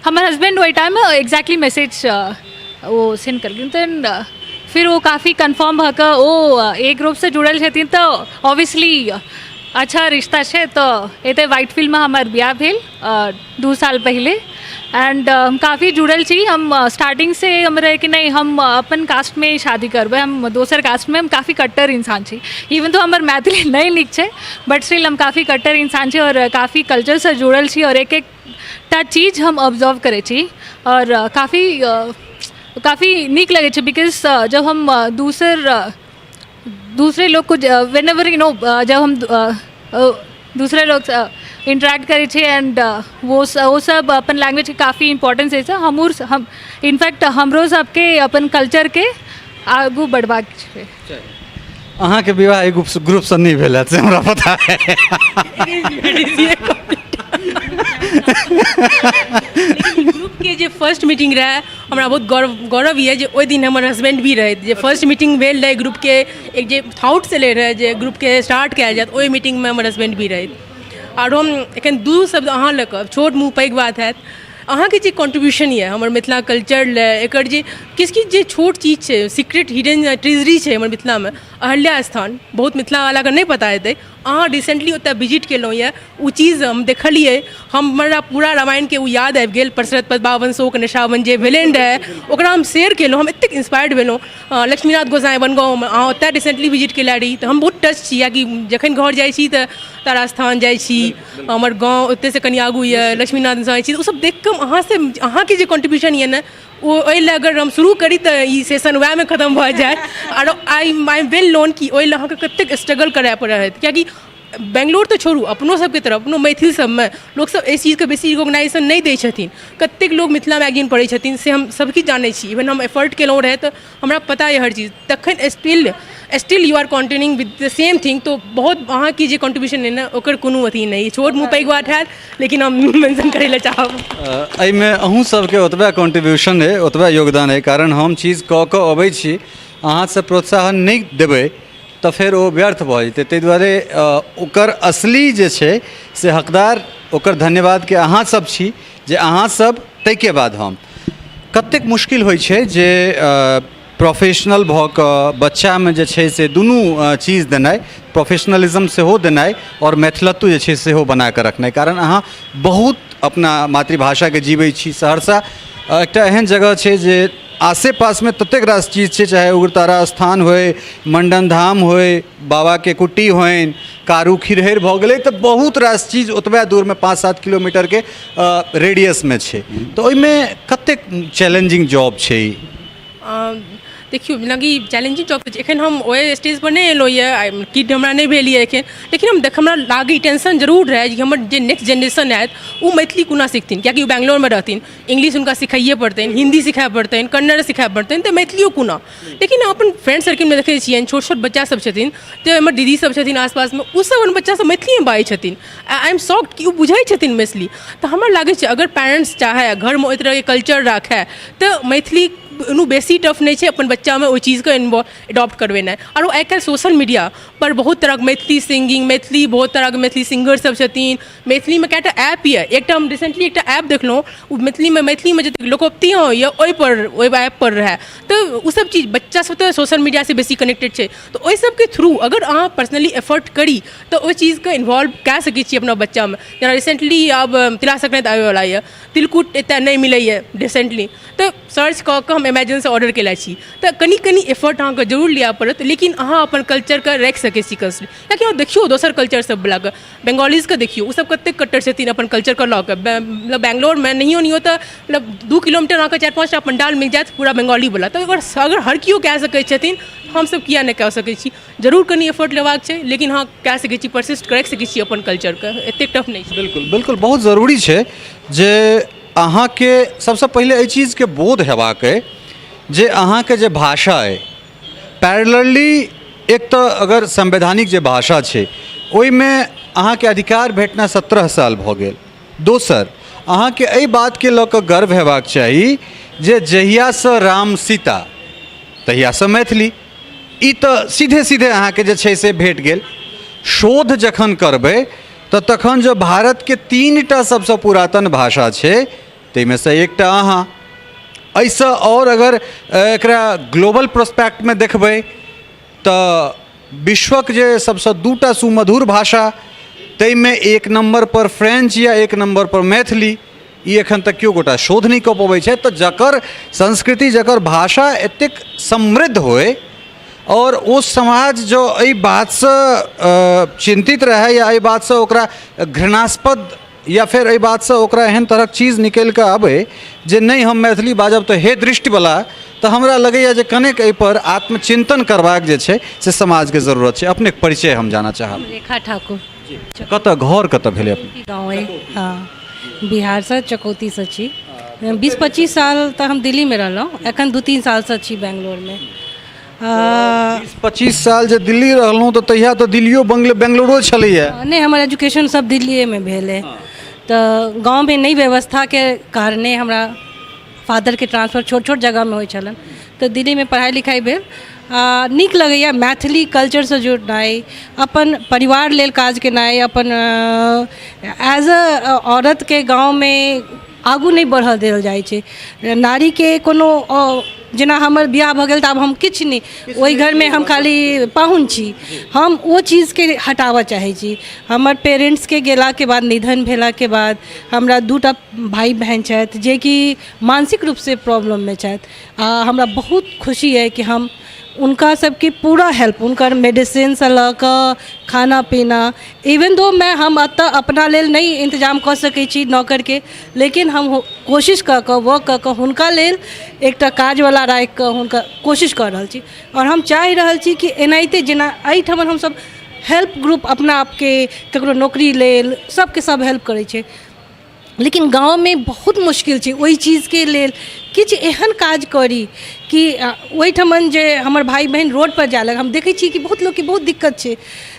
हमर हसबैंड ओहि टाइममे एक्जैक्टली मैसेज ओ सेंड केलखिन। तऽ फिर ओ काफी कन्फर्म भऽ कऽ ओ एक ग्रुपसँ जुड़ल छथिन तऽ ऑब्वियसली अच्छा रिश्ता छै। तऽ एतऽ वाइट फील्डमे हमर बियाह भेल 2 साल पहिले एंड हम काफी जुड़ल छी। हम स्टार्टिंगसँ हम रहै कि नहि, हम अपन कास्टमे ही शादी करबै, हम दोसर कास्टमे। हम काफी कट्टर इंसान छी। इवन तो हमर मैथिली नहि नीक छै, बट स्टिल हम काफी कट्टर इंसान छी आओर काफी कल्चरसँ जुड़ल छी आओर एक एकटा चीज हम ऑब्जर्व करै छी आओर काफी काफी नीक लगै छै, because जब हम दोसर दूसरे लोग को when ever you know जब हम दूसरे लोग इंटरेक्ट करै छियै एंड वो सब अपन लैंग्वेजके काफी इम्पोर्टेंस दै छै। हमहूँ हम इनफैक्ट हमरो सबके अपन कल्चरके आगू बढ़बाक छै। अहाँके विवाह एहि ग्रुपसँ नहि भेल हैत, से हमरा पता है। ग्रुपके जे फर्स्ट मीटिंग रहै, हमरा बहुत गौरव गौरव यऽ जे ओहि दिन हमर हसबैंड भी रहथि। जे फर्स्ट मीटिंग भेल रहै ग्रुपके, एक जे थॉट्स एलै रहै जे ग्रुपके स्टार्ट कयल जायत, ओहि मीटिंगमे हमर हसबैंड भी रहथि। आओर हम एखन दू शब्द अहाँ लऽ कऽ, छोट मुँह पैघ बात हैत, अहाँके जे कॉन्ट्रीब्यूशन यऽ हमर मिथिला कल्चर लए, एकर जे किछु किछु जे छोट चीज छै, सीक्रेट हिडन ट्रेजरी छै हमर मिथिलामे, अहल्या स्थान बहुत मिथिलावलाके नहि पता हेतै। अहाँ रिसेंटली ओतऽ विजिट केलहुँ यऽ, ओ चीज हम देखलियै, हमरा पूरा रामायणके ओ याद आबि गेल। प्रसरत पद बावन शोक निशावन जे भेलनि रहए, ओकरा हम शेयर केलहुँ, हम एतेक इंस्पायर्ड भेलहुँ। लक्ष्मीनाथ गोसाइ बनगाँवमे अहाँ ओतऽ रिसेंटली विजिट केले रही, तऽ हम बहुत टच छी, कियाकि जखन घर जाइ छी तऽ तारा स्थान जाइ छी। हमर गाँव ओतयसँ कनि आगू यऽ, लक्ष्मीनाथ गोसाइ छी। ओसभ देखि कऽ हम अहाँसँ, अहाँके जे कॉन्ट्रीब्यूशन यऽ ने, ओ एहि लए अगर हम शुरू करी तऽ ई सेशन वएहमे खतम भऽ जायत। आरो I am well known कि ओहि लए अहाँके कतेक स्ट्रगल करय पड़ैत, कियाकि बेंगलोर तऽ छोड़ू, अपनो सबके तरफ, अपनो मैथिल सबमे लोकसब एहि चीजके बेसी रिकोगनाइजेशन नहि दै छथिन। कतेक लोक मिथिला मैगजीन पढ़ै छथिन, से हम सबकिछु जानै छी। इवन हम एफर्ट केलहुँ रहै तऽ हमरा पता यऽ हर चीज। तखन still you are continuing with the same thing, तऽ बहुत अहाँके जे कॉन्ट्रीब्यूशन अइ ने, ओकर कोनो अथी नहि। छोट मुँह पैघ बात हैत, लेकिन हम मेंशन करै लए चाहब। एहिमे अहूँ सबके ओतबे कॉन्ट्रीब्यूशन अइ, ओतबे योगदान अइ, कारण हम चीज कऽ कऽ अबै छी, अहाँ सब प्रोत्साहन नहि देबै तऽ फेर ओ व्यर्थ भऽ जेतै। ताहि दुआरे ओकर असली जे छै से हकदार ओकर धन्यवादके अहाँ सब छी, जे अहाँ सब ताहिके बाद हम। कतेक मुश्किल होइ छै जे प्रोफेशनल भऽ कऽ बच्चामे जे छै से दुनू चीज देनाइ, प्रोफेशनलिज्म सेहो देनाइ आओर मैथिलत्व जे छै सेहो बनाकऽ रखनाइ, कारण अहाँ बहुत अपना मातृभाषाके जीबै छी। सहरसा एकटा एहन जगह छै जे आसे पासमे ततेक रास चीज छै, चाहे उग्रतारा स्थान होइ, मण्डन धाम होइ, बाबाके कुट्टी होइन, कारू खिरहरि भऽ गेलै, तऽ बहुत रास चीज ओतबे दूरमे 5-7 किलोमीटरके रेडियसमे छै। तऽ ओहिमे कतेक चैलेंजिंग जॉब छै ई? देखियौ, जेनाकि चैलेंजिंग जॉब तऽ एखन हम ओहि स्टेजपर नहि एलहुँ यऽ, किड हमरा नहि भेल यऽ एखन, लेकिन हम देख हमरा लागै टेंशन जरूर रहए जे हमर जे नेक्स्ट जेनरेशन आयत, ओ मैथिली कोना सिखथिन, कियाकि ओ बेंगलोरमे रहथिन, इंग्लिश हुनका सिखैए पड़तनि, हिन्दी सिखै पड़तनि, कन्नड़ सिखै पड़तनि, तऽ मैथिलियो कोना? लेकिन अपन फ्रेंड सर्किलमे देखै छियनि, छोट छोट बच्चा सब छथिन, जे हमर दीदी सब छथिन आसपासमे, ओ सब अपन बच्चा सब मैथिलीमे बाजै छथिन। I am shocked कि ओ बुझै छथिन मैथिली। तऽ हमरा लागै छै अगर पेरेंट्स चाहै, घरमे ओहि तरहके कल्चर राखै, तऽ मैथिली कोनो बेसी टफ नहि छै अपन बच्चामे ओहि चीजके इन्वॉल्व एडॉप्ट करबेनाइ। आरो आइ काल्हि सोशल मीडिया पर बहुत तरहक मैथिली सिंगिंग, मैथिली बहुत तरहक मैथिली सिंगर सब छथिन। मैथिलीमे कएटा ऐप यऽ। एकटा हम रिसेंटली एकटा ऐप देखलहुँ, ओ मैथिलीमे मैथिलीमे जतेक लोकोक्ति होइए, ओहिपर ओहि ऐपपर रहए। तऽ ओसब चीज बच्चा सब तऽ सोशल मीडियासँ बेसी कनेक्टेड छै, तऽ ओहि सबके थ्रू अगर अहाँ पर्सनली एफर्ट करी तऽ ओहि चीजके इन्वॉल्व कए सकै छी अपना बच्चामे। जेना रिसेंटली आब तिला संक्रान्ति आबैवला यऽ, तिलकुट एतऽ नहि मिलैए रिसेंटली, तऽ सर्च कऽ कऽ हम एमेजनसँ ऑर्डर केने छी। तऽ कनि कनि एफर्ट अहाँके जरूर लिअ पड़त, लेकिन अहाँ अपन कल्चरके राखि सकै छी। कियाकि अहाँ देखियौ दोसर कल्चर सबवलाके, बंगालीजके देखियौ, ओसब कतेक कट्टर छथिन अपन कल्चरके लऽ कऽ। मतलब बैंगलोरमे नहियो नहियो तऽ मतलब 2 किलोमीटर अहाँके चारि पाँचटा पंडाल मिल जायत पूरा बंगालीवला। तऽ अगर हर केओ कए सकै छथिन, हमसब किया नहि कए सकै छी? जरूर कनि एफर्ट लेबाक छै, लेकिन अहाँ कए सकै छी, परसिस्ट कऽ सकै छी अपन कल्चरके। एतेक टफ नहि छै। बिल्कुल बिल्कुल, बहुत जरूरी छै जे अहाँके सबसँ पहिले एहि चीजके बोध हेबाक अइ जे अहाँके जे भाषा अइ, पैरेलली एक तऽ अगर संवैधानिक जे भाषा छै, ओहिमे अहाँके अधिकार भेटना 17 साल भऽ गेल। दोसर, अहाँके एहि बातके लऽ कऽ गर्व हेबाक चाही जे जहियासँ राम सीता, तहियासँ मैथिली। ई तऽ सीधे सीधे अहाँके जे छै से भेट गेल। शोध जखन करबै तऽ तखन जँ भारतके तीनटा सबसँ पुरातन भाषा छै, ताहिमे सँ एकटा अहाँ। एहिसँ आओर अगर एकरा ग्लोबल प्रोस्पेक्टमे देखबै तऽ विश्वक जे सबसँ दूटा सुमधुर भाषा, ताहिमे एक नम्बरपर फ्रेंच या एक नम्बरपर मैथिली, ई एखन तक केओ गोटा शोध नहि कऽ पबै छथि। तऽ जकर संस्कृति, जकर भाषा एतेक समृद्ध होइ आओर ओ समाज जँ एहि बातसँ चिन्तित रहै या एहि बातसँ ओकरा घृणास्पद या फेर एहि बातसँ ओकरा एहन तरहक चीज निकलि कऽ आबै जे नहि, हम मैथिली बाजब तऽ हे दृष्टिवला, तऽ हमरा लगैए जे कनेक एहिपर आत्मचिन्तन करबाक जे छै से समाजके जरूरत छै। अपनेके परिचय हम जानऽ चाहब। रेखा ठाकुर। कतऽ घर, कतऽ भेलै अपने? गाँव अइ, हँ, बिहारसँ चकौतीसँ छी। 20-25 साल तऽ हम दिल्लीमे रहलहुँ, एखन 2-3 सालसँ छी बेंगलोरमे। 20-25 साल जे दिल्ली रहलहुँ तऽ तहिया तऽ दिल्लियो बेंगलोरो छलैए। नहि, हमर एजुकेशन सब दिल्लीएमे भेल अइ। तऽ गाँवमे नहि व्यवस्थाके कारणे हमरा फादरके ट्रांसफर छोट छोट जगहमे होइ छलनि, तऽ दिल्लीमे पढ़ाइ लिखाइ भेल। आ नीक लगैए मैथिली कल्चरसँ जुड़नाइ, अपन परिवार लेल काज केनाइ। अपन एज अ औरतके गाँवमे आगू नहि बढ़ऽ देल जाइ छै। नारीके कोनो, जेना हमर बियाह भऽ गेल तऽ आब हम किछु नहि, ओहि घरमे हम खाली पाहुन छी। हम ओ चीजके हटाबऽ चाहै छी। हमर पेरेन्ट्सके गेलाके बाद, निधन भेलाके बाद, हमरा दूटा भाय बहन छथि जेकि मानसिक रूपसँ प्रॉब्लममे छथि। आ हमरा बहुत खुशी अइ कि हम हुनका सबके पूरा हेल्प, हुनकर मेडिसिनसँ लऽ कऽ खाना पीना, इवन दो मैं हम एतऽ अपना लेल नहि इन्तजाम कऽ सकै छी नौकरके, लेकिन हम कोशिश कऽ कऽ, वर्क कऽ कऽ, हुनका लेल एकटा काजवला राखि कऽ हुनका कोशिश कऽ रहल छी। आओर हम चाहि रहल छी कि एनाहिते जेना एहिठाम हमसब हेल्प ग्रुप अपना आपके ककरो नौकरी लेल सबके सब हेल्प करै छै, लेकिन गाँवमे बहुत मुश्किल छै। ओहि चीजके लेल किछु एहन काज करी कि ओहिठमन जे हमर भाय बहिन रोडपर जाय लागल, हम देखै छियै कि बहुत लोकके बहुत दिक्कत छै,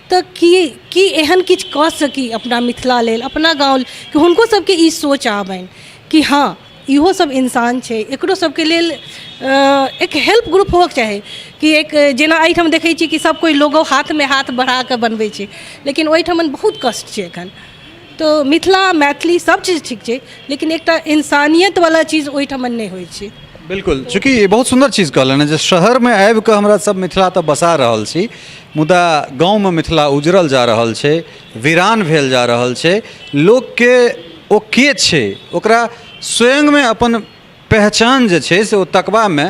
तऽ की की एहन किछु कऽ सकी अपना मिथिला लेल, अपना गाँव लेल, कि हुनको सबके ई सोच आबनि कि हँ, इहो सब इंसान छै। एकरो सबके लेल एक हेल्प ग्रुप होबऽके चाही कि एक जेना एहिठाम देखै छियै कि सब कोइ लोगो हाथमे हाथ बढ़ाकऽ बनबै छै, लेकिन ओहिठमन बहुत कष्ट छै एखन। तऽ मिथिला मैथिली सब चीज ठीक छै, लेकिन एकटा इंसानियतवला चीज ओहिठमन नहि होइ छै। बिल्कुल, चूँकि ई बहुत सुन्दर चीज कहलनि जे शहरमे आबि कऽ हमरा सब मिथिला तऽ बसा रहल छी, मुदा गाँवमे मिथिला उजड़ल जा रहल छै, वीरान भेल जा रहल छै। लोकके ओ के छै, ओकरा स्वयंमे अपन पहचान जे छै से ओ तकबामे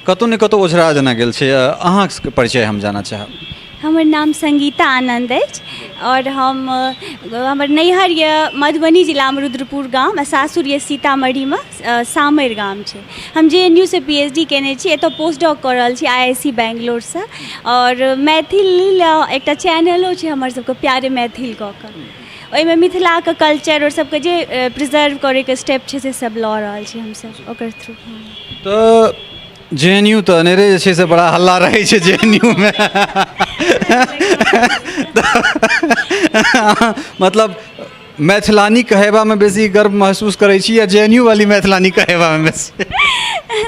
कतहु ने कतहु ओझरा जेना गेल छै। अहाँके परिचय हम जानऽ चाहब। हमर नाम संगीता आनन्द अछि आओर हमर नैहर यऽ मधुबनी जिलामे रुद्रपुर गाम आ सासुर यऽ सीतामढ़ीमे सामरि गाम छै। हम जे एन यू सँ पी एच डी कयने छी, एतय पोस्ट डॉक कऽ रहल छी आइ आइ सी बैंगलोरसँ। आओर मैथिल लए एकटा चैनलो छै हमर सबके, प्यारे मैथिल कऽ कऽ। ओहिमे मिथिलाके कल्चर आओर सबके जे प्रिजर्व करैके स्टेप छै, से सब लऽ रहल छी हमसब ओकर थ्रू। तऽ जे एन यू तऽ अनेरे जे छै से बड़ा हल्ला रहै छै जे एन यू मे। मतलब मैथिलानी कहेबामे बेसी गर्व महसूस करै छी या जे एन यू वाली मैथिलानी कहेबामे बेसी?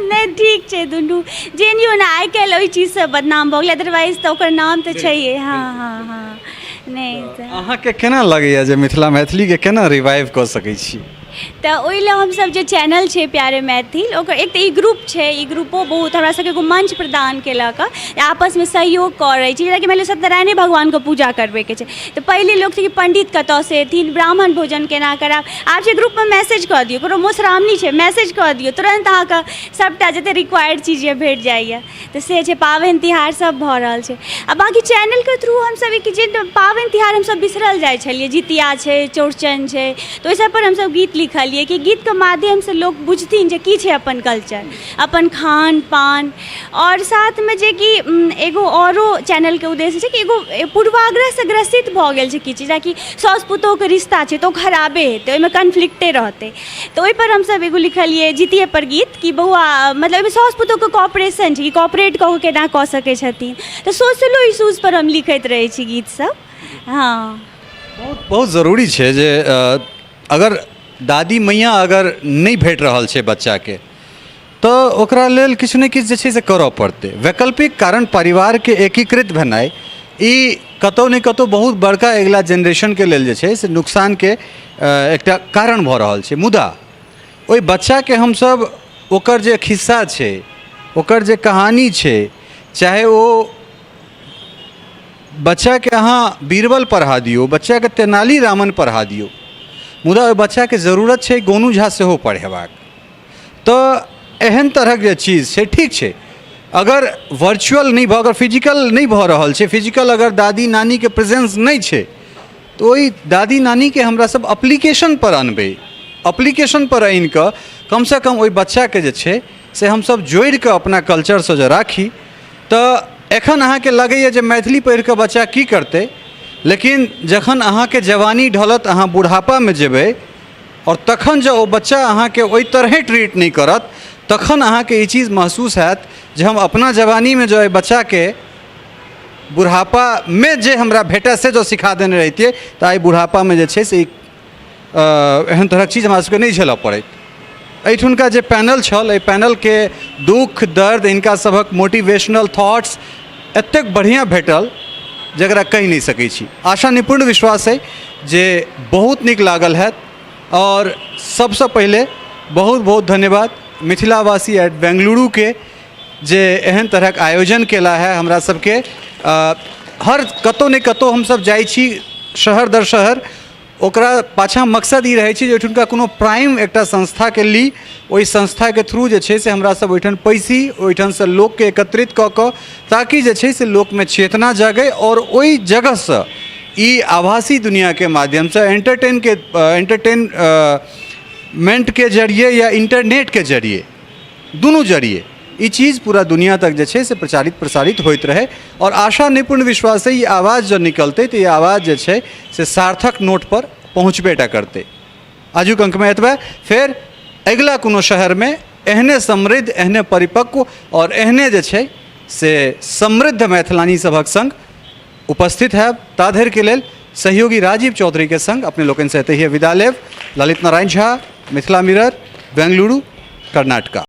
नहि, ठीक छै दुनू। जे एन यू ने आइ काल्हि ओहि चीजसँ बदनाम भऽ गेलै, अदरवाइज तऽ ओकर नाम तऽ छैहे। हँ हँ हँ नहि तऽ अहाँके केना लगैए जे मिथिला मैथिलीके केना रिवाइव कऽ सकै छी? तऽ ओहि लए हमसभ जे चैनल छै प्यारे मैथिल, ओकर एक तऽ ई ग्रुप छै। ई ग्रुपो बहुत हमरा सबके एगो मंच प्रदान केलक हँ, आपसमे सहयोग करै छी। जेनाकि मानि लिअ सत्यनारायणे भगवानके पूजा करबैके छै, तऽ पहिले लोक छै कि पण्डित कतऽसँ एथिन, ब्राह्मण भोजन केना करायब। आब छै ग्रुपमे मैसेज कऽ दियौ, ककरो मधुश्रावणी छै, मैसेज कऽ दियौ, तुरन्त अहाँके सभटा जते रिक्वायर्ड चीज यऽ भेट जाइए। तऽ से छै, पाबनि तिहार सब भऽ रहल छै। आ बाँकी चैनलके थ्रू हमसब ई जे पाबनि तिहार हमसब बिसरल जाइ छलियै, जितिया छै, चौड़चन छै, तऽ ओहि सबपर हमसब गीत लिखलियै कि गीतके माध्यमसँ लोक बुझथिन जे की छै अपन कल्चर, अपन खान पान। आओर साथमे जेकि एगो आओरो चैनलके उद्देश्य छै कि एगो पूर्वाग्रहसँ ग्रसित भऽ गेल छै किछु, जेनाकि साउस पुतोहुके रिश्ता छै तऽ ओ खराबे हेतै, ओहिमे कॉन्फ्लिक्टे रहतै। तऽ ओहिपर हमसब एगो लिखलियै जितियेपर गीत कि बौआ, मतलब ओहिमे साउस पुतोहुके कॉपरेशन छै कि कॉपरेट कऽ कऽ केना कऽ सकै छथिन। तऽ सोशलो इश्यूजपर हम लिखैत रहै छी गीतसभ। हँ, बहुत बहुत जरूरी छै जे अगर दादी मैया अगर नहि भेट रहल छै बच्चाके, तऽ ओकरा लेल किछु ने किछु जे छै से करऽ पड़तै वैकल्पिक। कारण परिवारके एकीकृत भेनाइ ई कतहु ने कतहु बहुत बड़का अगिला जेनरेशनके लेल जे छै से नुकसानके एकटा कारण भऽ रहल छै। मुदा ओहि बच्चाके हमसभ ओकर जे खिस्सा छै, ओकर जे कहानी छै, चाहे ओ बच्चाके अहाँ बीरबल पढ़ा दियौ, बच्चाके तेनाली रामन पढ़ा दियौ, मुदा ओहि बच्चाके जरूरत छै गोनू झा सेहो पढ़ेबाक। तऽ एहन तरहक जे चीज छै, ठीक छै, अगर वर्चुअल नहि भऽ, अगर फिजिकल नहि भऽ रहल छै, फिजिकल अगर दादी नानीके प्रेजेंस नहि छै, तऽ ओहि दादी नानीके हमरा सब अप्लीकेशनपर अनबै। अप्लीकेशनपर आनि कऽ कमसँ कम ओहि बच्चाके जे छै से हमसब जोड़िकऽ अपना कल्चरसँ जे राखी। तऽ एखन अहाँके लगैए जे मैथिली पढ़िकऽ बच्चा की करतै, लेकिन जखन अहाँके जवानी ढलत, अहाँ बुढ़ापामे जेबै आओर तखन जँ ओ बच्चा अहाँके ओहि तरहे ट्रीट नहि करत, तखन अहाँके ई चीज महसूस हैत जे हम अपना जवानीमे जँ एहि बच्चाके बुढ़ापामे जे हमरा भेटय से जँ सिखा देने रहितियै, तऽ आइ बुढ़ापामे जे छै से ई एहन तरहक चीज हमरा सबके नहि झेलऽ पड़ैत। एहिठुनका जे पैनल छल, एहि पैनलके दुःख दर्द, हिनका सभक मोटिवेशनल थॉट्स एतेक बढ़िआँ भेटल जकरा कहि नहि सकै छी। आशा नहि, पूर्ण विश्वास अइ जे बहुत नीक लागल हैत। आओर सबसँ पहिले बहुत बहुत धन्यवाद मिथिलावासी एट बेंगलुरुके जे एहन तरहक आयोजन केला है। हमरा सबके हर कतहु ने कतहु हमसब जाइ छी शहर दर शहर, ओकरा पाछाँ मकसद ई रहै छै जे ओहिठुनका कोनो प्राइम एकटा संस्थाके ली, ओहि संस्थाके थ्रू जे छै से हमरा सब ओहिठाम पैसी, ओहिठामसँ लोकके एकत्रित कऽ कऽ, ताकि जे छै से लोकमे चेतना जागै आओर ओहि जगहसँ ई आभासी दुनिआँके माध्यमसँ एंटरटेनके एंटरटेनमेंटके जरिए या इन्टरनेटके जरिए, दुनू जरिए ई चीज पूरा दुनिया तक जे छै से प्रचारित प्रसारित होइत रहै। आओर आशा नहि, पूर्ण विश्वास है, ई आवाज जँ निकलतै तऽ ई आवाज जे छै से सार्थक नोटपर पहुँचबे टा करतै। आजुक अङ्कमे एतबे। फेर अगिला कोनो शहरमे एहने समृद्ध, एहने परिपक्व आओर एहने जे छै से समृद्ध मैथिलानी सभक सङ्ग उपस्थित हैब। ता धरिके लेल सहयोगी राजीव चौधरीके सङ्ग अपने लोकनिसँ एतहिए विदा लेब। ललित नारायण झा, मिथिला मिरर, बेंगलुरु, कर्नाटका।